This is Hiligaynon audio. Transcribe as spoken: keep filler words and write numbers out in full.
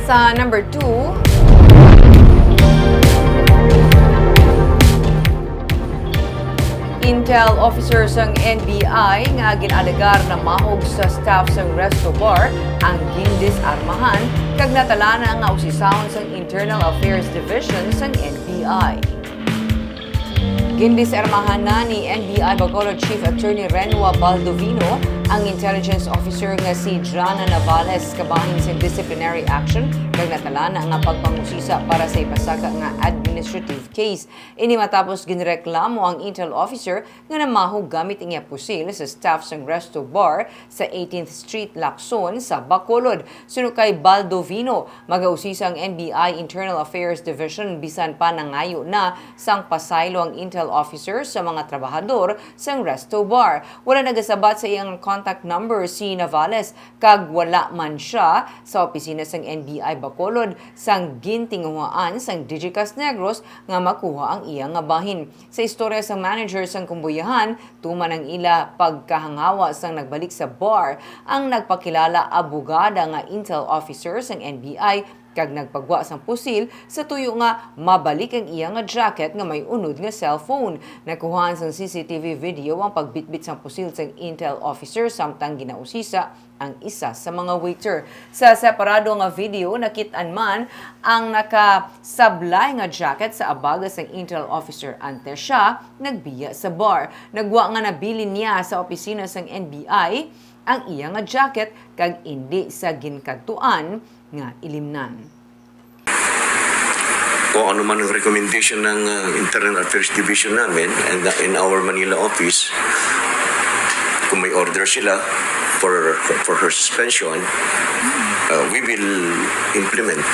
Sa number two, Intel officer sang N B I nga gin-alegar namahog sa staff sang resto bar ang gindisarmahan kag natalana nga usisahon sang Internal Affairs Division sang N B I. Gindisarmahan na ni N B I Bacolod Chief Attorney Renwa Baldovino ang intelligence officer nga si Jana Navales kabahin sang disciplinary action kag natalana nga pagpangusisa para sa ipasaka nga administrative case. Ini matapos ginreklamo ang intel officer nga namahog gamit ang iya pusil sa staff sang resto bar sa eighteenth Street, Lacson, sa Bacolod. Suno kay Baldovino, magausisa ang N B I Internal Affairs Division bisan pa nangayo na sang pasaylo ang intel officer sa mga trabahador sang resto bar. Wala nagasabat sa iyang contact number si Navales, kag wala man sia sa opisina sang N B I Bacolod sang gintinguhaan sang Digicast Negros nga makuha ang iya nga bahin. Sa istorya sang manager sang kumbuyahan, tuman ang ila pagkahangawa sang nagbalik sa bar ang nagpakilala abogada nga intel officer sang N B I kag nagpagwa sang pusil sa tuyo nga mabalik ang iya nga jacket nga may unod nga cellphone. Nakuhaan sang C C T V video ang pagbitbit sang pusil sang intel officer samtang ginausisa ang isa sa mga waiter. Sa separado nga video, nakit-an man ang nakasablay nga jacket sa abaga sang intel officer antes sia nagbiya sa bar. Nagwa nga nabilin niya sa opisina sang N B I ang iya nga jacket kag indi sa ginkadtuan nga ilimnan. Kung ano man ang recommendation ng uh, Internal Affairs Division namin and uh, in our Manila office, kung may order sila for for her suspension, uh, we will implement.